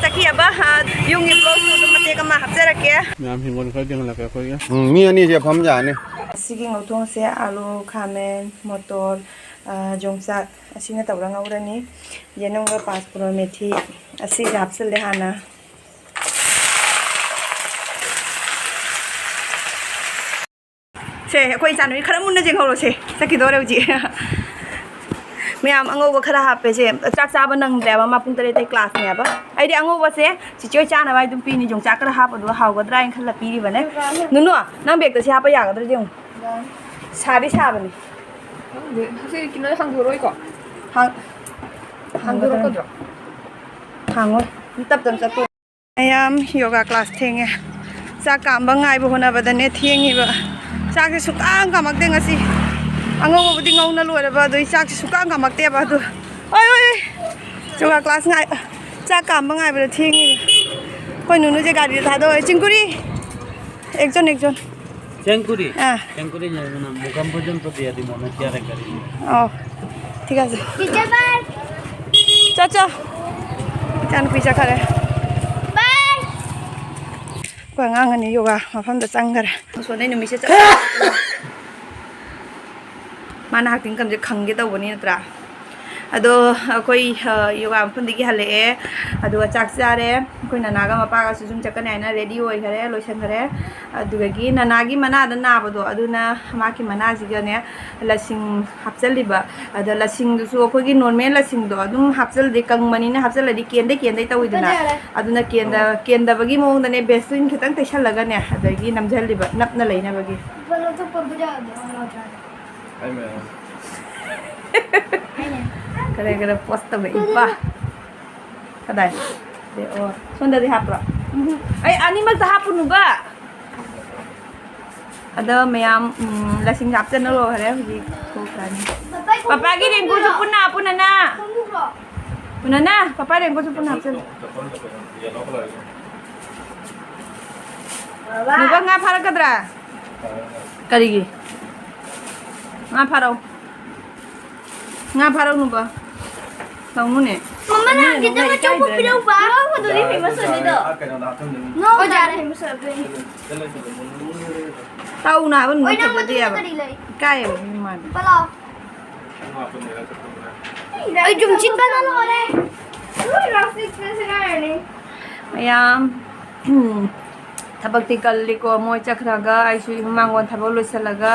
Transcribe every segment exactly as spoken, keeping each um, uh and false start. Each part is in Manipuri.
ꯆꯠꯈꯤꯑꯕ, ꯑ, ꯌꯨꯝꯒꯤ vlogꯁꯨ ꯑꯗꯨꯝ ꯃꯇꯦꯛ ꯑꯃ ꯍꯥꯞꯆꯔꯛꯀꯦ꯫ ꯃꯌꯥꯝ ꯍꯤꯡꯒꯣꯜ ꯈꯔ ꯌꯦꯡꯍꯜꯂꯛꯀꯦ ꯑꯩꯈꯣꯏꯒꯤ꯫ ꯎꯝ, ꯃꯤ ꯑꯅꯤꯁꯦ ꯐꯝ ꯌꯥꯅꯤ꯫ ꯑꯁꯤꯒꯤ ꯉꯧꯊꯣꯡꯁꯦ ꯑꯥꯂꯨ, ꯈꯥꯃꯦꯟ, ꯃꯣꯇꯣꯔ, ꯑ, ꯌꯣꯡꯆꯥꯛ ꯑꯁꯤꯅ ꯇꯧꯔ ꯉꯧꯔꯅꯤ꯫ ꯌꯦꯅꯝꯒ ꯄꯥꯁꯄꯨꯔ ꯃꯦꯊꯤ ꯑꯁꯤꯒ ꯍꯥꯞꯆꯤꯜꯂꯦ ꯍꯥꯟꯅ꯫ ꯁꯦ, ꯑꯩꯈꯣꯏ ꯏꯆꯥꯅꯨꯄꯤ ꯈꯔ ꯃꯨꯟꯅ ꯌꯦꯡꯍꯧꯔꯣꯁꯦ, ꯆꯠꯈꯤꯗꯣꯔꯦ ꯍꯧꯖꯤꯛ꯫ ꯃꯌꯥꯝ ꯑꯉꯧꯕ ꯈꯔ ꯍꯥꯞꯄꯦ꯫ ꯁꯦ, ꯆꯥꯛ ꯆꯥꯕ ꯅꯪꯗ꯭ꯔꯦꯕ, ꯃꯥ ꯄꯨꯡ ꯇꯔꯦꯠꯇꯩ classꯅꯦꯕ꯫ ꯑꯩꯗꯤ ꯑꯉꯧꯕꯁꯦ ꯆꯤꯆꯦ ꯍꯣꯏ ꯆꯥꯅꯕ ꯑꯩ ꯑꯗꯨꯝ ꯄꯤꯅꯤ, ꯌꯣꯡꯆꯥꯛ ꯈꯔ ꯍꯥꯞꯄꯗꯨꯒ ꯍꯥꯎꯒꯗ꯭ꯔꯥ ꯍꯥꯏꯅ ꯈꯜꯂ ꯄꯤꯔꯤꯕꯅꯦ꯫ ꯅꯨꯅꯨ, ꯅꯪ bagꯇ ꯁꯤ ꯍꯥꯞꯄ ꯌꯥꯒꯗ꯭ꯔꯥ ꯌꯦꯡꯉꯨ꯫ ꯁꯥꯗꯤ ꯁꯥꯕꯅꯤ꯫ ꯈꯪꯗꯦ, ꯁꯤ ꯀꯩꯅꯣꯗ ꯍꯥꯡꯗꯣꯔꯛꯑꯣꯏꯀꯣ? ꯍꯥꯡ-, ꯍꯥꯡꯗꯣꯔꯛꯀꯗ꯭ꯔꯣ? ꯍꯥꯡꯉꯣꯏ, ꯇꯞ ꯇꯞ ꯆꯠꯇꯣꯏ꯫ ꯃꯌꯥꯝ yoga class ꯊꯦꯡꯉꯦ꯫ ꯆꯥꯛ ꯀꯥꯝꯕ ꯉꯥꯏꯕ ꯍꯣꯠꯅꯕꯗꯅꯦ ꯊꯦꯡꯉꯤꯕ꯫ ꯆꯥꯛꯁꯦ ꯁꯨꯡꯀꯥꯝ ꯀꯥꯝꯃꯛꯇꯦ ꯉꯁꯤ꯫ ꯑꯉꯧꯕꯕꯨꯗꯤ ꯉꯧꯅ ꯂꯣꯏꯔꯕ, ꯑꯗꯨ ꯑꯩ ꯆꯥꯛꯁꯦ ꯁꯨꯡꯀꯥꯝ ꯀꯥꯝꯃꯛꯇꯦꯕ꯫ ꯑꯗꯨ, ꯑꯣꯏ, ꯑꯣꯏ, ꯑꯣꯏ꯫ Yoga class ꯉꯥꯏ-, ꯆꯥꯛ ꯀꯥꯝꯕ ꯉꯥꯏꯕꯗ ꯊꯦꯡꯉꯤꯕ꯫ ꯑꯩꯈꯣꯏ ꯅꯨꯅꯨꯁꯦ ꯒꯥꯔꯤꯗ ꯊꯥꯗꯣꯛꯑꯦ꯫ ꯆꯤꯡꯀꯨꯔꯤ! ꯑꯦꯛꯖꯟ, ꯑꯦꯛꯖꯟ꯫ ꯆꯦꯡꯀꯨꯔꯤ? ꯑꯥ꯫ ꯆꯦꯡꯀꯨꯔꯤ ꯍꯥꯏꯕꯅ ꯃꯨꯒꯝ ꯚꯣꯖꯟ ꯄꯗꯤ ꯑꯗꯤ ꯃꯅ ꯀꯌꯥ ꯔꯦ ꯀꯔꯤ? ꯑꯣ, ꯊꯤꯛ ꯑꯁꯦ꯫ ꯆꯠꯆꯣ꯫ ꯏꯆꯥꯅꯨꯄꯤ ꯆꯠꯈꯔꯦ꯫ ꯑꯩꯈꯣꯏ ꯑꯉꯥꯡ ꯑꯅꯤ yoga ꯃꯐꯝꯗ ꯆꯪꯈꯔꯦ꯫ ꯁꯣꯟꯗꯩ ꯅꯨꯃꯤꯠꯁꯦ ꯆꯠ-, ꯃꯥꯅ ꯍꯥꯛꯇꯤꯡ ꯀꯝꯁꯦ ꯈꯪꯒꯦ ꯇꯧꯕꯅꯤ ꯅꯠꯇ꯭ꯔꯥ? ꯑꯗꯣ ꯑꯩꯈꯣꯏ, ꯑ, yoga ꯃꯐꯝꯗꯒꯤ ꯍꯜꯂꯛꯑꯦ꯫ ꯑꯗꯨꯒ ꯆꯥꯛ ꯆꯥꯔꯦ꯫ ꯑꯩꯈꯣꯏ ꯅꯅꯥꯒ ꯃꯄꯥꯒꯁꯨ ꯁꯨꯝ ꯆꯠꯀꯅꯤ ꯍꯥꯏꯅ ready ꯑꯣꯏꯈꯔꯦ, ꯂꯣꯏꯁꯤꯟꯈꯔꯦ꯫ ꯑꯗꯨꯗꯒꯤ ꯅꯅꯥꯒꯤ ꯃꯅꯥꯗ ꯅꯥꯕꯗꯣ, ꯑꯗꯨꯅ ꯃꯥꯒꯤ ꯃꯅꯥꯁꯤꯒꯅꯦ ꯂꯁꯤꯡ ꯍꯥꯞꯆꯜꯂꯤꯕ꯫ ꯑꯗ ꯂꯁꯤꯡꯗꯨꯁꯨ ꯑꯩꯈꯣꯏꯒꯤ normal ꯂꯁꯤꯡꯗꯣ ꯑꯗꯨꯝ ꯍꯥꯞꯆꯜꯂꯗꯤ, ꯀꯪꯕꯅꯤꯅ ꯍꯥꯞꯆꯜꯂꯗꯤ ꯀꯦꯟꯗꯩ ꯀꯦꯟꯗꯩ ꯇꯧꯋꯤꯗꯅ꯫ ꯌꯥꯔꯦ꯫ ꯑꯗꯨꯅ ꯀꯦꯟꯗ-, ꯑꯣ꯫ ꯀꯦꯟꯗꯕꯒꯤ ꯃꯑꯣꯡꯗꯅꯦ Vaseline ꯈꯤꯇꯪ ꯇꯩꯁꯜꯂꯒꯅꯦ, ꯑꯗꯒꯤ ꯅꯝꯖꯜꯂꯤꯕ ꯅꯞꯅ ꯂꯩꯅꯕꯒꯤ꯫ ꯂꯧꯊꯣꯛꯄ video ꯑꯗꯨ ꯂꯧꯊꯣꯛꯑꯣ꯫ ꯀꯔꯤ ꯀꯔꯤ post ꯇꯧꯔꯛꯏꯕ? ꯀꯗꯥꯏ? ꯑꯣ, ꯁꯣꯝꯗꯗꯤ ꯍꯥꯞꯄ꯭ꯔꯣ? ꯑꯩ ꯑꯅꯤꯃꯛꯇ ꯍꯥꯞꯄꯨꯅꯨꯕ꯫ ꯑꯗꯣ ꯃꯌꯥꯝ, ꯎꯝ, ꯂꯁꯤꯡ ꯍꯥꯞꯆꯟꯅ ꯂꯣꯏꯈꯔꯦ꯫ ꯍꯧꯖꯤꯛ ꯊꯣꯛꯈ꯭ꯔꯅꯤ꯫ ꯄꯄꯥꯒꯤ raincoatꯁꯨ ꯄꯨꯟꯅ ꯍꯥꯞꯄꯨ, ꯅꯅꯥ꯫ ꯄꯨꯟꯅꯅꯦ, ꯄꯄꯥ raincoatꯁꯨ ꯄꯨꯟꯅ ꯍꯥꯞꯆꯜꯂꯨ꯫ ꯅꯨꯕ, ꯉꯥ ꯐꯥꯔꯛꯀꯗ꯭ꯔꯥ? ꯀꯔꯤꯒꯤ? ꯉꯥ ꯐꯥꯔꯛꯎ꯫ ꯉꯥ ꯐꯥꯔꯛꯎ, ꯅꯨꯕ꯫ ꯇꯧꯅꯨꯅꯦ꯫ ꯃꯃꯥ, ꯅꯪ ꯈꯤꯇꯪ ꯑꯆꯧꯕ ꯄꯤꯔꯛꯎꯕ꯫ ꯅꯣꯡꯃꯗꯨꯗꯤ ꯐꯦꯃꯁ ꯑꯣꯏꯗꯣꯏꯗꯣ꯫ ꯀꯩꯅꯣꯗ ꯍꯥꯞꯆꯤꯟꯗꯣꯏꯅꯤ꯫ ꯅꯣꯡ ꯇꯥꯔꯦ ꯐꯦꯃꯁ ꯑꯣꯏꯔꯛꯇꯣꯏꯅꯤ꯫ ꯇꯧꯅꯨ ꯍꯥꯏꯕ, ꯅꯣꯡꯃ ꯐꯖꯗꯦ ꯍꯥꯏꯕ꯫ ꯀꯔꯤ ꯂꯩ? ꯏꯀꯥꯏꯌꯦꯕ ꯃꯤ ꯃꯥꯟ꯫ ꯄꯂꯥꯎ꯫ ꯑꯩ ꯌꯨꯝ ꯆꯤꯠꯄꯅ ꯂꯣꯏꯔꯦ꯫ ꯃꯌꯥꯝ ꯊꯕꯛꯇꯤ ꯀꯜꯂꯤꯀꯣ꯫ ꯃꯣꯏ ꯆꯠꯈ꯭ꯔꯒ ꯑꯩꯁꯨ ꯃꯥꯡꯒꯣꯟ ꯊꯕꯛ ꯂꯣꯏꯁꯤꯜꯂꯒ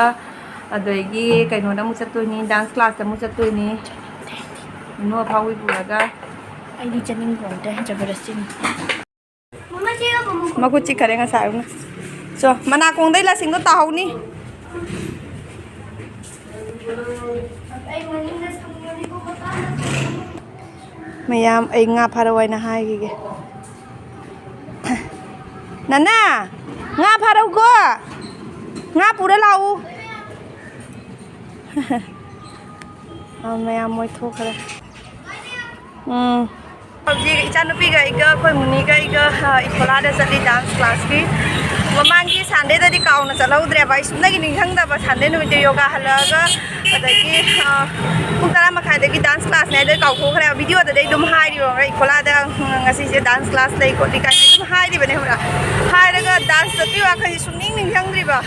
ꯑꯗꯒꯤ ꯀꯩꯅꯣꯗ ꯑꯃꯨꯛ ꯆꯠꯇꯣꯏꯅꯤ, ꯗꯥꯟꯁ ꯀ꯭ꯂꯥꯁꯇ ꯑꯃꯨꯛ ꯆꯠꯇꯣꯏꯅꯤ꯫ ꯅꯨ ꯑꯐꯥꯎꯕꯤ ꯄꯨꯔꯒ꯫ ꯑꯩꯗꯤ ꯆꯠꯅꯤꯡꯕ ꯑꯝꯇ ꯖꯕꯔꯗꯁꯇꯤꯅꯤ꯫ ꯃꯈꯨꯠ ꯆꯤꯛꯈꯔꯦ ꯉꯁꯥꯏ ꯑꯃ꯫ ꯆꯣ, ꯃꯅꯥꯀꯣꯡꯗꯩ ꯂꯁꯤꯡꯗꯣ ꯇꯥꯍꯧꯅꯤ꯫ ꯃꯌꯥꯝ, ꯑꯩ ꯉꯥ ꯐꯥꯔꯛꯑꯣ ꯍꯥꯏꯅ ꯍꯥꯏꯈꯤꯒꯦ꯫ ꯅꯅꯥ, ꯉꯥ ꯐꯥꯔꯛꯎꯀꯣ꯫ ꯉꯥ ꯄꯨꯔ ꯂꯥꯛꯎ꯫ ꯑ, ꯃꯌꯥꯝ ꯃꯣꯏ ꯊꯣꯛꯈ꯭ꯔꯦ꯫ ꯎꯝ꯫ ꯍꯧꯖꯤꯛ ꯏꯆꯥꯅꯨꯄꯤꯒ ꯑꯩꯒ, ꯑꯩꯈꯣꯏ ꯃꯨꯅꯤꯒ ꯑꯩꯒ, ꯑ, ꯏꯈꯣꯂꯥꯗ ꯆꯠꯂꯤ ꯗꯥꯟꯁ ꯀ꯭ꯂꯥꯁꯀꯤ꯫ ꯃꯃꯥꯡꯒꯤ ꯁꯟꯗꯦꯗꯗꯤ ꯀꯥꯎꯅ ꯆꯠꯍꯧꯗ꯭ꯔꯦꯕ꯫ ꯑꯩ ꯁꯨꯝꯅꯒꯤ ꯅꯤꯡꯁꯤꯡꯗꯕ ꯁꯟꯗꯦ ꯅꯨꯃꯤꯠꯇꯨ ꯌꯣꯒꯥ ꯍꯜꯂꯛꯑꯒ, ꯑꯗꯒꯤ, ꯑ, ꯄꯨꯡ ꯇꯔꯥ ꯃꯈꯥꯏꯗꯒꯤ ꯗꯥꯟꯁ ꯀ꯭ꯂꯥꯁꯅꯦ ꯍꯥꯏꯗꯣ ꯀꯥꯎꯊꯣꯛꯈ꯭ꯔꯦ꯫ ꯚꯤꯗꯤꯑꯣꯗꯗꯤ ꯑꯩ ꯑꯗꯨꯝ ꯍꯥꯏꯔꯤꯕ, ꯏꯈꯣꯂꯥꯗ, ꯎꯝ, ꯉꯁꯤꯁꯦ ꯗꯥꯟꯁ ꯀ꯭ꯂꯥꯁ ꯂꯩ ꯈꯣꯠꯂꯤ ꯀꯥꯏꯅ ꯑꯗꯨꯝ ꯍꯥꯏꯔꯤꯕꯅꯦ, ꯈꯪꯕ꯭ꯔꯥ? ꯍꯥꯏꯔꯒ ꯗꯥꯟꯁ ꯆꯠꯄꯒꯤ ꯋꯥꯈꯜꯁꯦ ꯁꯨꯡꯅꯤꯡ ꯅꯤꯡꯁꯤꯡꯗ꯭ꯔꯤꯕ꯫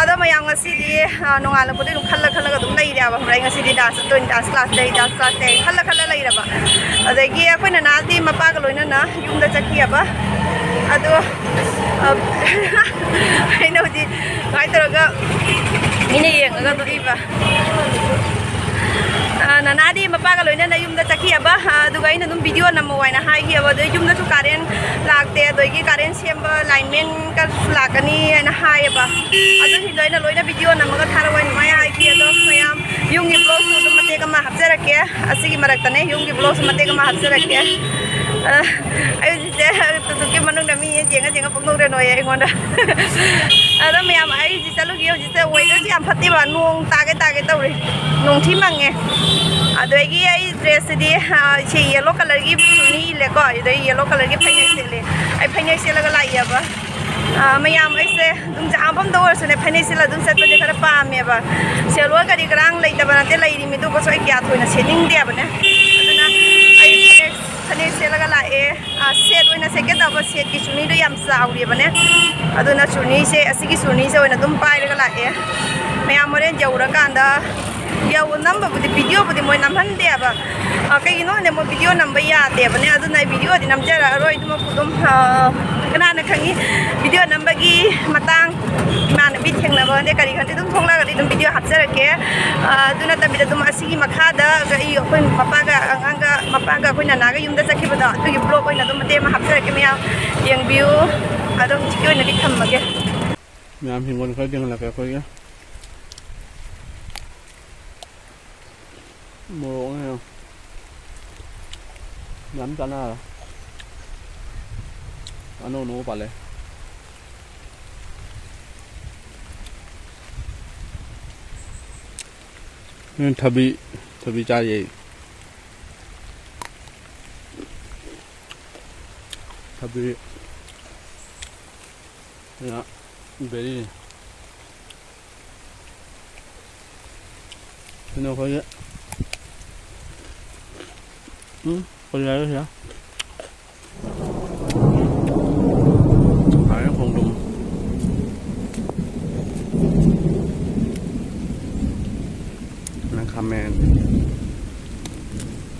ꯑꯗꯣ ꯃꯌꯥꯝ ꯉꯁꯤꯗꯤ, ꯑ, ꯅꯣꯡꯉꯥꯜꯂꯛꯄꯗꯒꯤ ꯑꯗꯨꯝ ꯈꯜꯂ ꯈꯜꯂꯒ ꯑꯗꯨꯝ ꯂꯩꯔꯦꯕ, ꯈꯪꯕ꯭ꯔꯥ? ꯑꯩ ꯉꯁꯤꯗꯤ ꯗꯥꯟꯁ ꯆꯠꯇꯣꯏꯅꯤ, ꯗꯥꯟꯁ ꯀ꯭ꯂꯥꯁ ꯂꯩ, ꯗꯥꯟꯁ ꯀ꯭ꯂꯥꯁ ꯂꯩ, ꯈꯜꯂ ꯈꯜꯂ ꯂꯩꯔꯕ꯫ ꯑꯗꯒꯤ ꯑꯩꯈꯣꯏ ꯅꯅꯥꯗꯤ ꯃꯄꯥꯒ ꯂꯣꯏꯅꯅ ꯌꯨꯝꯗ ꯆꯠꯈꯤꯑꯕ꯫ ꯑꯗꯣ, ꯑ, ꯑꯩꯅ ꯍꯧꯖꯤꯛ ꯀꯃꯥꯏꯅ ꯇꯧꯔꯒ ꯃꯤꯅ ꯌꯦꯡꯉꯒ ꯅꯣꯛꯏꯕ꯫ ꯑ, ꯅꯅꯥꯗꯤ ꯃꯄꯥꯒ ꯂꯣꯏꯅꯅ ꯌꯨꯝꯗ ꯆꯠꯈꯤꯑꯕ, ꯑ, ꯑꯗꯨꯒ ꯑꯩꯅ ꯑꯗꯨꯝ ꯚꯤꯗꯤꯑꯣ ꯅꯝꯃꯣ ꯍꯥꯏꯅ ꯍꯥꯏꯈꯤꯑꯕ꯫ ꯑꯗꯣ ꯌꯨꯝꯗꯁꯨ ꯀꯥꯔꯦꯟ ꯂꯥꯛꯇꯦ, ꯑꯗꯒꯤ ꯀꯥꯔꯦꯟ ꯁꯦꯝꯕ ꯂꯥꯏꯟꯃꯦꯟꯒ ꯂꯥꯛꯀꯅꯤ ꯍꯥꯏꯅ ꯍꯥꯏꯌꯦꯕ꯫ ꯑꯗꯨꯁꯤꯡꯗꯣ ꯑꯩꯅ ꯂꯣꯏꯅ ꯚꯤꯗꯤꯑꯣ ꯅꯝꯃꯒ ꯊꯥꯔꯛꯑꯣ ꯍꯥꯏꯅ ꯃꯥꯏ ꯍꯥꯏꯈꯤ꯫ ꯑꯗꯣ ꯃꯌꯥꯝ ꯌꯨꯝꯒꯤ ꯕ꯭ꯂꯣꯛꯁꯨ ꯑꯗꯨꯝ ꯃꯇꯦꯛ ꯑꯃ ꯍꯥꯞꯆꯔꯛꯀꯦ꯫ ꯑꯁꯤꯒꯤ ꯃꯔꯛꯇꯅꯦ ꯌꯨꯝꯒꯤ ꯕ꯭ꯂꯣꯛꯁꯨ ꯃꯇꯦꯛ ꯑꯃ ꯍꯥꯞꯆꯔꯛꯀꯦ꯫ ꯑ, ꯑꯩ ꯍꯧꯖꯤꯛꯁꯦ ꯇꯨꯛꯇꯨꯛꯀꯤ ꯃꯅꯨꯡꯗ ꯃꯤ ꯌꯦꯡꯉ ꯌꯦꯡꯉ ꯄꯪꯅꯣꯛꯇ ꯅꯣꯛꯑꯦ ꯑꯩꯉꯣꯟꯗ꯫ ꯑꯗꯣ ꯃꯌꯥꯝ ꯑꯩ ꯍꯧꯖꯤꯛ ꯆꯠꯂꯨꯒꯦ꯫ ꯍꯧꯖꯤꯛꯁꯦ ꯋꯦꯗꯔꯁꯦ ꯌꯥꯝ ꯐꯠꯇꯦꯕ, ꯅꯣꯡ ꯇꯥꯒꯦ ꯇꯥꯒꯦ ꯇꯧꯔꯦ, ꯅꯣꯡ ꯊꯤ ꯃꯪꯉꯦ꯫ ꯑꯗꯒꯤ ꯑꯩ ꯗ꯭ꯔꯦꯁꯁꯤꯗꯤ, ꯑ, ꯁꯤ ꯌꯦꯂꯣ ꯀꯂꯔꯒꯤ ꯐꯨꯔꯤꯠ ꯏꯜꯂꯦꯀꯣ, ꯑꯗꯩ ꯌꯦꯂꯣ ꯀꯂꯔꯒꯤ ꯐꯅꯦꯛ ꯁꯦꯠꯂꯦ꯫ ꯑꯩ ꯐꯅꯦꯛ ꯁꯦꯠꯂꯒ ꯂꯥꯛꯏꯑꯕ꯫ ꯑ, ꯃꯌꯥꯝ ꯑꯩꯁꯦ ꯑꯗꯨꯝ ꯖꯍꯥ ꯃꯐꯝꯗ ꯑꯣꯏꯔꯁꯨꯅꯦ ꯐꯅꯦꯛ ꯁꯦꯠꯂ ꯑꯗꯨꯝ ꯆꯠꯄꯁꯦ ꯈꯔ ꯄꯥꯝꯃꯦꯕ꯫ ꯁꯦꯂꯣ ꯀꯔꯤ ꯀꯔꯥꯡ ꯂꯩꯇꯕ ꯅꯠꯇꯦ, ꯂꯩꯔꯤ ꯃꯤꯗꯨꯕꯨꯁꯨ ꯑꯩ ꯀꯌꯥ ꯊꯣꯏꯅ ꯁꯦꯠꯅꯤꯡꯗꯦꯕꯅꯦ꯫ ꯑꯗꯨꯅ ꯁꯦꯠꯂꯒ ꯂꯥꯛꯑꯦ꯫ ꯑ, ꯁꯦꯠ ꯑꯣꯏꯅ ꯁꯦꯠꯀꯦ ꯇꯧꯕ, ꯁꯦꯠꯀꯤ ꯆꯨꯔꯅꯤꯗꯣ ꯌꯥꯝ ꯆꯥꯎꯔꯤꯕꯅꯦ꯫ ꯑꯗꯨꯅ ꯆꯨꯔꯅꯤꯁꯦ, ꯑꯁꯤꯒꯤ ꯆꯨꯔꯅꯤꯁꯦ ꯑꯣꯏꯅ ꯑꯗꯨꯝ ꯄꯥꯏꯔꯒ ꯂꯥꯛꯑꯦ꯫ ꯃꯌꯥꯝ ꯍꯣꯔꯦꯟ ꯌꯧꯔꯀꯥꯟꯗ, ꯌꯧ-, ꯅꯝꯕꯕꯨꯗꯤ, ꯚꯤꯗꯤꯑꯣꯕꯨꯗꯤ ꯃꯣꯏ ꯅꯝꯍꯟꯗꯦꯕ꯫ ꯑ, ꯀꯩꯒꯤꯅꯣ ꯈꯪꯗꯦ, ꯃꯣꯏ ꯚꯤꯗꯤꯑꯣ ꯅꯝꯕ ꯌꯥꯗꯦꯕꯅꯦ꯫ ꯑꯗꯨꯅ ꯑꯩ ꯚꯤꯗꯤꯑꯣꯗꯤ ꯅꯝꯖꯔꯛꯑꯔꯣꯏ꯫ ꯑꯗꯨꯃꯛꯄꯨ ꯑꯗꯨꯝ, ꯑ, ꯀꯅꯥꯅ ꯈꯪꯉꯤ, ꯚꯤꯗꯤꯑꯣ ꯅꯝꯕꯒꯤ ꯃꯇꯥꯡ, ꯏꯃꯥꯟꯅꯕꯤ ꯊꯦꯡꯅꯕ ꯈꯪꯗꯦ, ꯀꯔꯤ ꯈꯪꯗꯦ, ꯑꯗꯨꯝ ꯊꯣꯛꯂꯛꯑꯒꯗꯤ ꯑꯗꯨꯝ ꯚꯤꯗꯤꯑꯣ ꯍꯥꯞꯆꯔꯛꯀꯦ꯫ ꯑ, ꯑꯗꯨ ꯅꯠꯇꯕꯤꯗ ꯑꯗꯨꯝ ꯑꯁꯤꯒꯤ ꯃꯈꯥꯗ ꯑꯩ, ꯑꯩꯈꯣꯏ ꯃꯄꯥꯒ ꯑꯉꯥꯡꯒ, ꯃꯄꯥꯒ ꯑꯩꯈꯣꯏ ꯅꯅꯥꯒ ꯌꯨꯝꯗ ꯆꯠꯈꯤꯕꯗꯣ, ꯑꯗꯨꯒꯤ ꯕ꯭ꯂꯣꯒ ꯑꯣꯏꯅ ꯑꯗꯨꯝ ꯃꯇꯦꯛ ꯑꯃ ꯍꯥꯞꯆꯔꯛꯀꯦ ꯃꯌꯥꯝ, ꯌꯦꯡꯕꯤꯌꯨ꯫ ꯑꯗꯣ ꯍꯧꯖꯤꯛꯀꯤ ꯑꯣꯏꯅꯗꯤ ꯊꯝꯃꯒꯦ꯫ ꯃꯌꯥꯝ ꯍꯤꯡꯒꯣꯜ ꯈꯔ ꯌꯦꯡꯍꯜꯂꯛꯀꯦ ꯑꯩꯈꯣꯏꯒꯤ꯫ ꯃꯣꯔꯣꯛꯅꯦ ꯌꯦꯡꯉꯣ꯫ ꯌꯥꯝ ꯆꯥꯟꯅꯔꯦ꯫ ꯑꯅꯧ ꯑꯅꯧꯕ ꯄꯥꯜꯂꯦ꯫ ꯎꯝ, ꯊꯕꯤ, ꯊꯕꯤ ꯆꯥꯔꯤ ꯑꯩ꯫ ꯊꯕꯤ꯫ ꯌꯥ, ꯕꯦꯔꯤ꯫ ꯀꯩꯅꯣ ꯑꯩꯈꯣꯏꯒꯤ, ꯎꯝ, ꯀꯔꯤ ꯍꯥꯏꯔꯣ ꯁꯤꯗ? ꯍꯥꯏꯔꯦ ꯈꯣꯡꯗ꯭ꯔꯨꯝ꯫ ꯈꯥꯃꯦꯟ,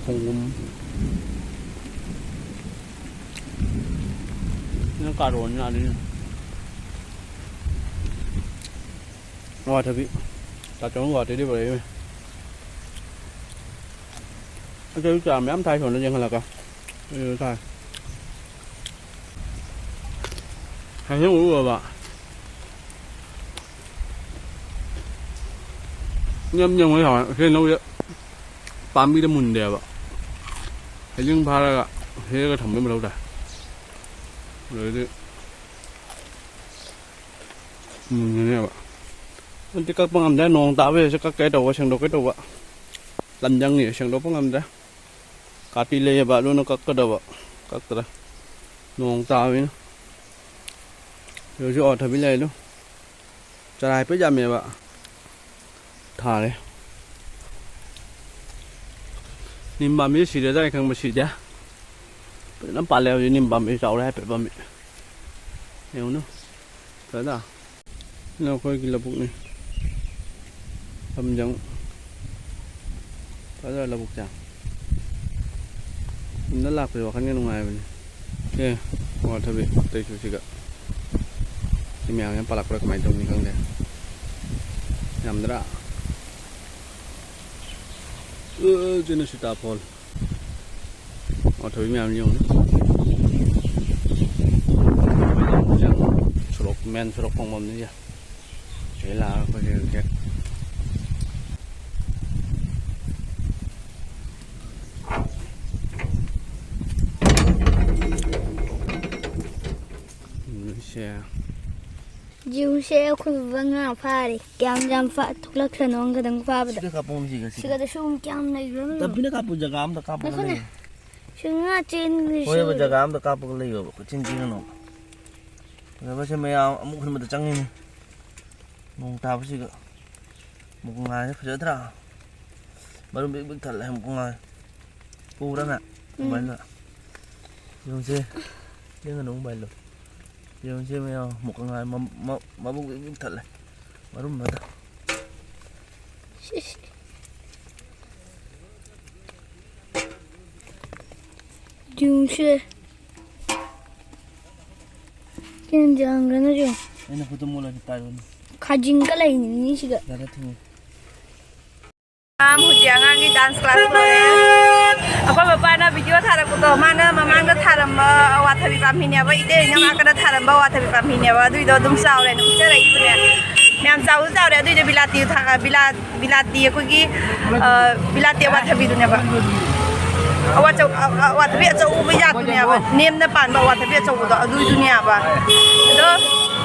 ꯈꯣꯡꯗ꯭ꯔꯨꯝ꯫ ꯅꯪ ꯀꯥꯔꯣꯟ ꯌꯥꯅꯤ꯫ ꯑꯋꯥꯊꯕꯤ꯫ ꯇꯥꯆꯧꯅ ꯑꯋꯥꯊꯕꯤ ꯄꯨꯔꯛꯏ꯫ ꯑꯗꯨ ꯆꯥ ꯃꯌꯥꯝ ꯊꯥꯏ ꯁꯣꯝꯗ ꯌꯦꯡꯍꯜꯂꯛꯀꯦ꯫ ꯑꯗꯨ ꯊꯥꯏ꯫ ꯍꯩꯅꯧ ꯎꯔꯕ? ꯌꯥꯝ ꯌꯥꯝ ꯍꯥꯎꯋꯦ꯫ ꯍꯩꯅꯧꯁꯦ ꯄꯥꯝꯕꯤꯗ ꯃꯨꯟꯗꯦꯕ꯫ ꯍꯩꯖꯤꯡ ꯐꯥꯔꯒ ꯍꯦꯛꯑꯒ ꯊꯝꯕꯩ ꯃꯊꯧ ꯇꯥꯏ꯫ ꯑꯗꯩꯗꯤ ꯃꯨꯟꯒꯅꯦꯕ꯫ ꯑꯗꯨꯗꯤ ꯀꯛꯄ ꯉꯝꯗ꯭ꯔꯦ, ꯅꯣꯡ ꯇꯥꯕꯁꯤꯗ ꯀꯛꯀꯦ ꯇꯧꯕ, ꯁꯦꯡꯗꯣꯛꯀꯦ ꯇꯧꯕ꯫ ꯂꯝꯖꯪꯉꯤ, ꯁꯦꯡꯗꯣꯛꯄ ꯉꯝꯗ꯭ꯔꯦ꯫ ꯀꯥꯇꯤ ꯂꯩꯌꯦꯕ, ꯑꯗꯨꯅ ꯀꯛꯀꯗꯕ꯫ ꯀꯛꯇ꯭ꯔꯦ꯫ ꯅꯣꯡ ꯇꯥꯕꯅꯤꯅ꯫ ꯍꯧꯖꯤꯛ ꯑꯋꯥꯊꯕꯤ ꯂꯩ ꯑꯗꯨ꯫ ꯆꯔꯥ ꯍꯥꯏꯐꯦꯠ ꯌꯥꯝꯃꯦꯕ꯫ ꯊꯥꯔꯦ꯫ ꯅꯤꯝ ꯄꯥꯝꯕꯤꯁꯦ ꯁꯤꯔꯖꯥꯠꯅꯤ ꯈꯪꯕ, ꯁꯤꯗꯦ꯫ ꯐꯖꯅ ꯄꯥꯜꯂꯦ ꯍꯧꯖꯤꯛ ꯅꯤꯝ ꯄꯥꯝꯕꯤ, ꯆꯥꯎꯔꯦ ꯍꯥꯏꯐꯦꯠ ꯄꯥꯝꯕꯤ꯫ ꯌꯦꯡꯉꯨꯅꯨ꯫ ꯐꯖꯗ꯭ꯔꯥ? ꯁꯤꯅ ꯑꯩꯈꯣꯏꯒꯤ ꯂꯧꯕꯨꯛꯅꯤ꯫ ꯂꯝꯖꯪ꯫ ꯐꯖꯗ꯭ꯔꯥ ꯂꯧꯕꯨꯛꯁꯦ? ꯌꯨꯝꯗ ꯂꯥꯛꯄꯁꯦ ꯋꯥꯈꯜꯒ ꯅꯨꯡꯉꯥꯏꯕꯅꯤ꯫ ꯑꯦ, ꯑꯋꯥꯊꯕꯤ ꯑꯇꯩꯁꯨ ꯁꯤꯒ꯫ ꯁꯤ ꯃꯌꯥꯝ ꯌꯥꯝ ꯄꯥꯜꯂꯛꯄ꯭ꯔꯥ ꯀꯃꯥꯏꯅ ꯇꯧꯅꯤ ꯈꯪꯗꯦ꯫ ꯌꯥꯝꯗ꯭ꯔꯥ? ꯑ, ꯁꯤꯅ ꯁꯤꯇꯥꯐꯣꯜ꯫ ꯑꯋꯥꯊꯕꯤ ꯃꯌꯥꯝ ꯌꯦꯡꯉꯨꯅꯦ꯫ ꯁꯣꯔꯣꯛ, ꯃꯦꯟ ꯁꯣꯔꯣꯛ ꯈꯣꯡꯕꯝꯅꯤ ꯁꯦ꯫ ꯁꯤꯗ ꯂꯥꯛꯑꯒ ꯑꯩꯈꯣꯏꯁꯦ ꯍꯧꯖꯤꯛ ꯁꯦ꯫ ꯌꯦꯡꯉꯨꯁꯦ, ꯑꯩꯈꯣꯏ ꯕꯕꯥ ꯉꯥ ꯐꯥꯔꯦ꯫ ꯀꯌꯥꯝ ꯌꯥꯝ ꯐꯥ-, ꯊꯣꯛꯂꯛꯈ꯭ꯔꯅꯣ ꯑꯃꯨꯛꯇꯪ ꯐꯥꯕꯗ꯫ ꯁꯤꯗ ꯀꯥꯞꯄꯛꯑꯣ, ꯁꯤꯒ, ꯁꯤꯒ꯫ ꯁꯤꯒꯗ ꯁꯨꯝ ꯀꯌꯥꯝ ꯂꯩꯈ꯭ꯔꯕꯅꯣ? ꯇꯝꯕꯤꯅ ꯀꯥꯞꯄꯨ, ꯖꯒꯥ ꯑꯝꯗ ꯀꯥꯞꯄꯒ ꯉꯥꯏꯈꯣꯅꯦ꯫ ꯂꯩꯌꯣ꯫ ꯁꯤ ꯉꯥ ꯆꯦꯟꯈ꯭ꯔꯤꯁꯤ ꯍꯣꯏꯕ, ꯎꯔꯦ꯫ ꯖꯒꯥ ꯑꯝꯗ ꯀꯥꯞꯄꯒ ꯂꯩꯌꯣꯕ, ꯀꯣꯏꯆꯦꯟ ꯆꯦꯟꯒꯅꯣꯕ꯫ ꯐꯖꯕꯁꯦ ꯃꯌꯥꯝ ꯑꯃꯨꯛ ꯍꯨꯟꯕꯗ ꯆꯪꯉꯤꯅꯤ꯫ ꯅꯣꯡ ꯇꯥꯕꯁꯤꯒ꯫ ꯃꯨꯛꯉꯥꯏꯁꯦ ꯐꯖꯗ꯭ꯔꯥ? ꯃꯔꯨꯝ ꯕꯤꯛ ꯕꯤꯛ ꯊꯜꯂꯦ ꯃꯨꯛꯉꯥꯏ꯫ ꯄꯨꯕ꯭ꯔꯥ ꯃꯌꯥꯝ? ꯎꯝ꯫ ꯃꯣꯕꯥꯏꯜꯗ꯫ ꯌꯦꯡꯉꯨꯁꯦ꯫ ꯂꯦꯡꯒꯅꯨ ꯃꯣꯕꯥꯏꯜꯗꯣ꯫ ꯌꯦꯡꯉꯨꯁꯦ ꯃꯌꯥꯝ, ꯃꯨꯛꯉꯥꯏ ꯃ-, ꯃ-, ꯃꯕꯨꯛ ꯕꯤꯛ ꯕꯤꯛ ꯊꯜꯂꯦ꯫ ꯃꯔꯨꯝ ꯃꯇ꯫ ꯁꯤꯁ꯫ ꯌꯦꯡꯉꯨꯁꯦ꯫ ꯀꯦꯟꯖꯥꯡꯒꯅ ꯌꯦꯡꯉꯨ꯫ ꯑꯩꯅ ꯈꯨꯠꯇ ꯃꯣꯠꯂꯗꯤ ꯄꯥꯏꯔꯨꯅꯨ꯫ ꯈꯥꯖꯤꯡꯒ ꯂꯩꯅꯤꯡꯉꯤ ꯁꯤꯗ꯫ ꯌꯥꯔꯦ, ꯊꯤꯡꯉꯨ꯫ ꯑꯉꯥꯡ ꯍꯧꯖꯤꯛ ꯑꯉꯥꯡꯒꯤ dance class ꯂꯣꯏꯔꯦ꯫ ꯑꯩꯈꯣꯏ ꯃꯄꯥꯅ video ꯊꯥꯔꯛꯄꯗꯣ, ꯃꯥꯅ ꯃꯃꯥꯡꯗ ꯊꯥꯔꯝꯕ ꯑꯋꯥꯊꯕꯤ ꯄꯥꯝꯕꯤꯅꯦꯕ, ꯏꯇꯩ ꯍꯣꯏꯅ ꯅꯥꯀꯟꯗ ꯊꯥꯔꯝꯕ ꯑꯋꯥꯊꯕꯤ ꯄꯥꯝꯕꯤꯅꯦꯕ, ꯑꯗꯨꯏꯗꯣ ꯑꯗꯨꯝ ꯆꯥꯎꯔꯦꯅ ꯎꯞꯆꯔꯛꯏꯕꯅꯦ꯫ ꯃꯌꯥꯝ ꯆꯥꯎꯁꯨ ꯆꯥꯎꯔꯦ, ꯑꯗꯨꯏꯗꯣ ꯕꯤꯂꯥꯇꯤ ꯊꯥ-, ꯕꯤꯂꯥ-, ꯕꯤꯂꯥꯇꯤ ꯑꯩꯈꯣꯏꯒꯤ, ꯑ, ꯕꯤꯂꯥꯇꯤ ꯑꯋꯥꯊꯕꯤꯗꯨꯅꯦꯕ꯫ ꯑꯋꯥꯆꯧ-, ꯑ-, ꯑ-, ꯑꯋꯥꯊꯕꯤ ꯑꯆꯧꯕ ꯌꯥꯗꯨꯅꯦꯕ, ꯅꯦꯝꯅ ꯄꯥꯟꯕ ꯑꯋꯥꯊꯕꯤ ꯑꯆꯧꯕꯗꯣ ꯑꯗꯨꯏꯗꯨꯅꯦꯕ꯫ ꯑꯗꯣ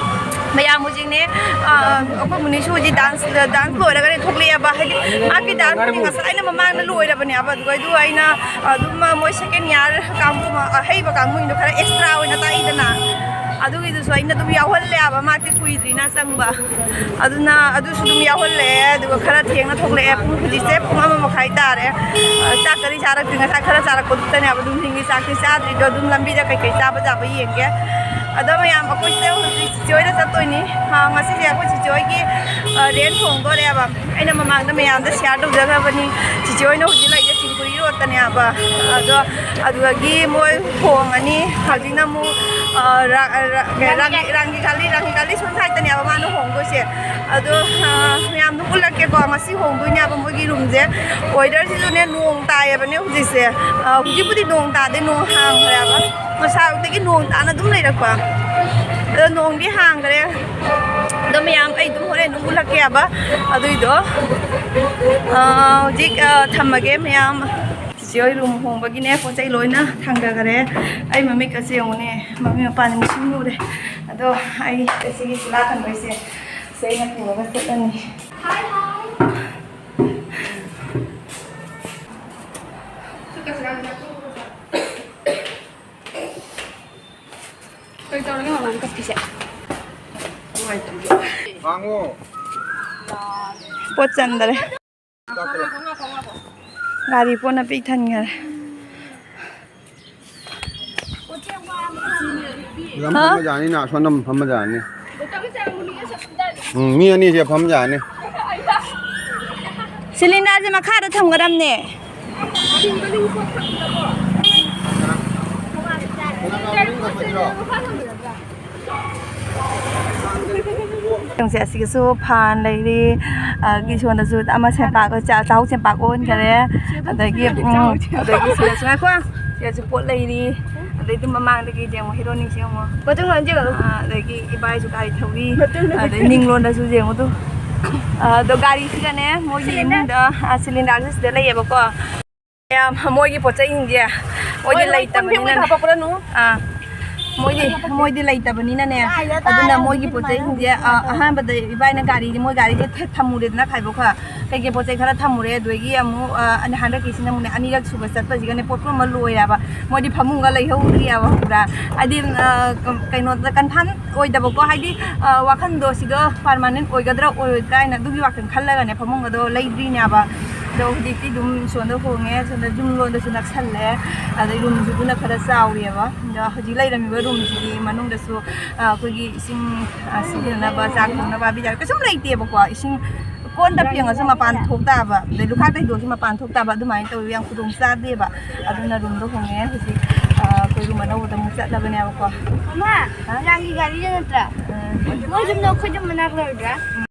ꯃꯌꯥꯝ ꯍꯧꯖꯤꯛꯅꯦ, ꯑ, ꯑꯩꯈꯣꯏ ꯃꯨꯅꯤꯁꯨ ꯍꯧꯖꯤꯛ dance, dance ꯂꯣꯏꯔꯒꯅꯦ ꯊꯣꯛꯂꯛꯑꯦꯕ, ꯍꯥꯏꯗꯤ ꯃꯥꯒꯤ dance ꯉꯁꯥꯏꯅ ꯃꯃꯥꯡꯗ ꯂꯣꯏꯔꯕꯅꯦꯕ꯫ ꯑꯗꯨꯒ ꯑꯗꯨ ꯑꯩꯅ ꯑꯗꯨꯝ ꯃꯣꯏ second year ꯀꯥꯡꯕꯨ, ꯑꯍꯩꯕ ꯀꯥꯡꯕꯨꯁꯤꯡꯗꯣ ꯈꯔ extra ꯑꯣꯏꯅ ꯇꯥꯛꯏꯗꯅ꯫ ꯑꯗꯨꯒꯤꯗꯨꯁꯨ ꯑꯩꯅ ꯑꯗꯨꯝ ꯌꯥꯎꯍꯜꯂꯦꯕ, ꯃꯥꯗꯤ ꯀꯨꯏꯗ꯭ꯔꯤꯅ ꯆꯪꯕ꯫ ꯑꯗꯨꯅ ꯑꯗꯨꯁꯨ ꯑꯗꯨꯝ ꯌꯥꯎꯍꯜꯂꯛꯑꯦ, ꯑꯗꯨꯒ ꯈꯔ ꯊꯦꯡꯅ ꯊꯣꯛꯂꯛꯑꯦ꯫ ꯄꯨꯡ ꯍꯧꯖꯤꯛꯁꯦ ꯄꯨꯡ ꯑꯃ ꯃꯈꯥꯏ ꯇꯥꯔꯦ꯫ ꯑ, ꯆꯥꯛꯀꯗꯤ ꯆꯥꯔꯛꯇ꯭ꯔꯤ, ꯉꯁꯥꯏ ꯈꯔ ꯆꯥꯔꯛꯄꯗꯨꯗꯅꯦꯕ꯫ ꯅꯨꯡꯊꯤꯟꯒꯤ ꯆꯥꯛꯇꯤ ꯆꯥꯗ꯭ꯔꯤꯗꯣ, ꯑꯗꯨꯝ ꯂꯝꯕꯤꯗ ꯀꯩꯀꯩ ꯆꯥꯕ ꯌꯥꯕ ꯌꯦꯡꯒꯦ꯫ ꯑꯗꯣ ꯃꯌꯥꯝ, ꯑꯩꯈꯣꯏꯁꯦ ꯍꯧꯖꯤꯛ ꯆꯤꯆꯦ ꯍꯣꯏꯗ ꯆꯠꯇꯣꯏꯅꯤ꯫ ꯑ, ꯉꯁꯤꯁꯦ ꯑꯩꯈꯣꯏ ꯆꯤꯆꯦ ꯍꯣꯏꯒꯤ, ꯑ, ꯔꯦꯟ ꯍꯣꯡꯗꯣꯔꯦꯕ꯫ ꯑꯩꯅ ꯃꯃꯥꯡꯗ ꯃꯌꯥꯝꯗ ꯁꯤꯌꯥꯔ ꯇꯧꯖꯈ꯭ꯔꯕꯅꯤ꯫ ꯆꯤꯆꯦ ꯍꯣꯏꯅ ꯍꯧꯖꯤꯛ ꯂꯩꯔꯤꯁꯦ ꯆꯤꯡꯈꯨꯔꯤ ꯔꯣꯗꯇꯅꯦꯕ꯫ ꯑꯗꯣ ꯑꯗꯨꯗꯒꯤ ꯃꯣꯏ ꯍꯣꯡꯉꯅꯤ꯫ ꯍꯧꯖꯤꯛꯅ ꯑꯃꯨꯛ, ꯑ, ꯔꯥ-, ꯔꯥ-, ꯔꯥꯡꯒꯤ, ꯔꯥꯡꯒꯤ ꯈꯥꯂꯤ, ꯔꯥꯡꯒꯤ ꯈꯥꯂꯤ ꯁꯣꯝ ꯁꯥꯏꯗꯇꯅꯦꯕ ꯃꯥꯅ ꯍꯣꯡꯗꯣꯏꯁꯦ꯫ ꯑꯗꯣ, ꯑ, ꯃꯌꯥꯝꯗꯣ ꯎꯠꯂꯛꯀꯦꯀꯣ, ꯉꯁꯤ ꯍꯣꯡꯗꯣꯏꯅꯦꯕ ꯃꯣꯏꯒꯤ ꯔꯨꯝꯁꯦ꯫ ꯋꯦꯗꯔꯁꯤꯁꯨꯅꯦ, ꯅꯣꯡ ꯇꯥꯏꯌꯦꯕꯅꯦ ꯍꯧꯖꯤꯛꯁꯦ꯫ ꯑ, ꯍꯧꯖꯤꯛꯄꯨꯗꯤ ꯅꯣꯡ ꯇꯥꯗꯦ, ꯅꯣꯡ ꯍꯥꯡꯈ꯭ꯔꯦꯕ꯫ ꯉꯁꯥꯏ ꯑꯌꯨꯛꯇꯒꯤ ꯅꯣꯡ ꯇꯥꯅ ꯑꯗꯨꯝ ꯂꯩꯔꯛꯄ꯫ ꯑꯗꯣ ꯅꯣꯡꯗꯤ ꯍꯥꯡꯈ꯭ꯔꯦ꯫ ꯑꯗꯣ ꯃꯌꯥꯝ, ꯑꯩ ꯑꯗꯨꯝ ꯍꯣꯔꯦꯟ ꯑꯗꯨꯝ ꯎꯠꯂꯛꯀꯦꯕ꯫ ꯑꯗꯨꯏꯗꯣ, ꯑ, ꯍꯧꯖꯤꯛ, ꯑ, ꯊꯝꯃꯒꯦ ꯃꯌꯥꯝ꯫ ꯆꯤꯆꯦ ꯍꯣꯏ ꯔꯨꯝ ꯍꯣꯡꯕꯒꯤꯅꯦ, ꯄꯣꯠ ꯆꯩ ꯂꯣꯏꯅ ꯊꯥꯡꯊꯈꯔꯦ꯫ ꯑꯩ ꯃꯃꯤꯠꯀꯁꯦ ꯌꯦꯡꯉꯨꯅꯦ, ꯃꯃꯤꯠ ꯃꯄꯥꯟ ꯃꯨꯁꯤꯟ ꯃꯨꯔꯦ꯫ ꯑꯗꯣ ꯑꯩ ꯉꯁꯤꯒꯤ ꯆꯨꯂꯥ ꯊꯝꯕꯩꯁꯦ ꯁꯤ ꯑꯩꯅ ꯄꯨꯔꯒ ꯆꯠꯂꯅꯤ꯫ ꯀꯩ ꯇꯧꯔꯒꯦ ꯃꯃꯥꯅ ꯀꯞꯄꯤꯁꯦ? ꯍꯥꯡꯉꯣ꯫ ꯄꯣꯠ ꯆꯟꯗꯔꯦ꯫ ꯒꯥꯔꯤ ꯄꯣꯠꯅ ꯄꯤꯛ ꯊꯟꯈꯔꯦ꯫ ꯌꯥꯝ ꯍꯥ? ꯐꯝꯕ ꯌꯥꯅꯤꯅ, ꯑꯁꯣꯝꯗ ꯑꯃꯨꯛ ꯐꯝꯕ ꯌꯥꯅꯤ꯫ ꯎꯝ, ꯃꯤ ꯑꯅꯤꯁꯦ ꯐꯝ ꯌꯥꯅꯤ꯫ ꯁꯤꯂꯤꯟꯗꯔꯁꯦ ꯃꯈꯥꯗ ꯊꯝꯒꯗꯕꯅꯦ꯫ ꯌꯦꯡꯁꯦ, ꯑꯁꯤꯒꯁꯨ ꯐꯥꯟ ꯂꯩꯔꯤ, ꯑꯗꯒꯤ ꯁꯣꯝꯗꯁꯨ ꯑꯃ ꯁꯦꯝꯄꯥꯛ, ꯆꯥ-, ꯆꯥꯍꯧ ꯆꯦꯝꯄꯥꯛ ꯑꯣꯟꯈꯔꯦ꯫ ꯑꯗꯒꯤ, ꯎꯝ, ꯑꯗꯒꯤ ꯁꯤꯗꯁꯨ, ꯉꯥꯏꯈꯣ, ꯁꯤꯗꯁꯨ ꯄꯣꯠ ꯂꯩꯔꯤ꯫ ꯑꯗꯩꯗꯤ ꯃꯃꯥꯡꯗꯒꯤ ꯌꯦꯡꯉꯣ, ꯍꯦꯔꯣꯅꯤꯁꯦ ꯌꯦꯡꯉꯣ꯫ ꯃꯇꯨꯡ ꯍꯟꯖꯤꯜꯂꯨ꯫ ꯑꯥ, ꯑꯗꯒꯤ ꯏꯕꯥꯏꯁꯨ ꯒꯥꯔꯤ ꯊꯧꯔꯤ꯫ ꯃꯇꯨꯡꯗ ꯑꯗꯩ ꯅꯤꯡꯂꯣꯟꯗꯁꯨ ꯌꯦꯡꯉꯨ ꯇꯨ꯫ ꯑꯗꯣ ꯒꯥꯔꯤꯁꯤꯗꯅꯦ, ꯃꯣꯏꯒꯤ ꯁꯤꯂꯤꯟꯗꯔ꯫ ꯏꯃꯨꯡꯗ, ꯑꯥ, ꯁꯤꯂꯤꯟꯗꯔꯁꯨ ꯁꯤꯗ ꯂꯩꯌꯦꯕꯀꯣ꯫ ꯃꯌꯥꯝ, ꯃꯣꯏꯒꯤ ꯄꯣꯠ ꯆꯩꯁꯤꯡꯁꯦ ꯃꯣꯏꯗꯤ ꯍꯣꯏ, ꯍꯣꯏ, ꯂꯩꯇꯕꯅꯤꯅꯅꯦ꯫ ꯄꯨꯟꯕ ꯍꯥꯄꯛꯄ꯭ꯔꯥꯅꯨ? ꯑꯥ꯫ ꯃꯣꯏꯗꯤ ꯃꯣꯏꯗꯤ ꯂꯩꯇꯕꯅꯤꯅꯅꯦ꯫ ꯑꯗꯨꯅ ꯃꯣꯏꯒꯤ ꯄꯣꯠ ꯆꯩꯁꯤꯡꯁꯦ, ꯑ, ꯑꯍꯥꯟꯕꯗ ꯏꯕꯥꯏꯅ ꯒꯥꯔꯤꯗꯤ, ꯃꯣꯏ ꯒꯥꯔꯤꯁꯦ ꯊꯦ- ꯊꯝꯃꯨꯔꯦꯗꯅ ꯈꯥꯏꯕꯣꯛꯈ꯫ ꯀꯩꯀꯩ ꯄꯣꯠ ꯆꯩ ꯈꯔ ꯊꯝꯃꯨꯔꯦ, ꯑꯗꯨꯗꯒꯤ ꯑꯃꯨꯛ, ꯑ, ꯑꯅ- ꯍꯟꯗꯛꯀꯤꯁꯤꯅ ꯑꯃꯨꯛꯅꯦ, ꯑꯅꯤꯔꯛ ꯁꯨꯕ ꯆꯠꯄꯁꯤꯒꯅꯦ, ꯄꯣꯠ ꯄꯨꯝꯕ ꯂꯣꯏꯔꯦꯕ꯫ ꯃꯣꯏꯗꯤ ꯐꯃꯨꯡꯒ ꯂꯩꯍꯧꯗ꯭ꯔꯤꯑꯕ, ꯈꯪꯕ꯭ꯔꯥ? ꯍꯥꯏꯗꯤ, ꯑ, ꯀ- ꯀꯩꯅꯣꯗ ꯀꯟꯐꯥꯝ ꯑꯣꯏꯗꯕꯀꯣ, ꯍꯥꯏꯗꯤ, ꯑ, ꯋꯥꯈꯟꯗꯣ ꯁꯤꯒ ꯄꯥꯔꯃꯥꯅꯦꯟ ꯑꯣꯏꯒꯗ꯭ꯔꯥ ꯑꯣꯏꯔꯣꯏꯗ꯭ꯔꯥ ꯍꯥꯏꯅ ꯑꯗꯨꯒꯤ ꯋꯥꯈꯜ ꯈꯜꯂꯒꯅꯦ, ꯐꯃꯨꯡꯒꯗꯣ ꯂꯩꯗ꯭ꯔꯤꯅꯦꯕ꯫ ꯑꯗꯣ ꯍꯧꯖꯤꯛꯇꯤ ꯑꯗꯨꯝ ꯁꯣꯝꯗ ꯍꯣꯡꯉꯦ, ꯁꯣꯝꯗ ꯌꯨꯝ ꯂꯣꯝꯗꯁꯨ ꯅꯛꯁꯜꯂꯦ, ꯑꯗꯩ ꯔꯨꯝꯁꯨ ꯑꯗꯨꯅ ꯈꯔ ꯆꯥꯎꯔꯤꯑꯕ꯫ ꯑꯗꯣ ꯍꯧꯖꯤꯛ ꯂꯩꯔꯝꯃꯤꯕ ꯔꯨꯝꯁꯤꯗꯤ ꯃꯅꯨꯡꯗꯁꯨ, ꯑ, ꯑꯩꯈꯣꯏꯒꯤ ꯏꯁꯤꯡ, ꯑ, ꯁꯤꯖꯤꯟꯅꯅꯕ, ꯆꯥꯛ ꯊꯣꯡꯅꯕ, ꯕꯤꯖꯥꯔ ꯀꯩꯁꯨꯝ ꯂꯩꯇꯦꯕꯀꯣ꯫ ꯏꯁꯤꯡ ꯀꯣꯟꯗ ꯐꯦꯡꯉꯁꯨ ꯃꯄꯥꯟ ꯊꯣꯛ ꯇꯥꯕ, ꯑꯗꯩ ꯂꯨꯈꯥꯛ ꯇꯩꯊꯣꯛꯑꯁꯨ ꯃꯄꯥꯟ ꯊꯣꯛ ꯇꯥꯕ, ꯑꯗꯨꯃꯥꯏꯅ ꯇꯧꯋꯤ꯫ ꯌꯥꯝ ꯈꯨꯗꯣꯡ ꯆꯥꯗꯦꯕ꯫ ꯑꯗꯨꯅ ꯔꯨꯝꯗꯣ ꯍꯣꯡꯉꯦ ꯍꯧꯖꯤꯛ꯫ ꯑ, ꯑꯩꯈꯣꯏ ꯔꯨꯝ ꯑꯅꯧꯕꯗ ꯑꯃꯨꯛ ꯆꯠꯂꯕꯅꯦꯕꯀꯣ꯫ ꯃꯃꯥ, ꯍꯥ? ꯂꯥꯡꯒꯤ ꯒꯥꯔꯤꯗ ꯅꯠꯇ꯭ꯔꯥ? ꯑ, ꯃꯣꯏ ꯌꯨꯝꯗꯣ ꯑꯩꯈꯣꯏ ꯌꯨꯝ ꯃꯅꯥꯛ ꯂꯩꯔꯗ꯭ꯔꯥ?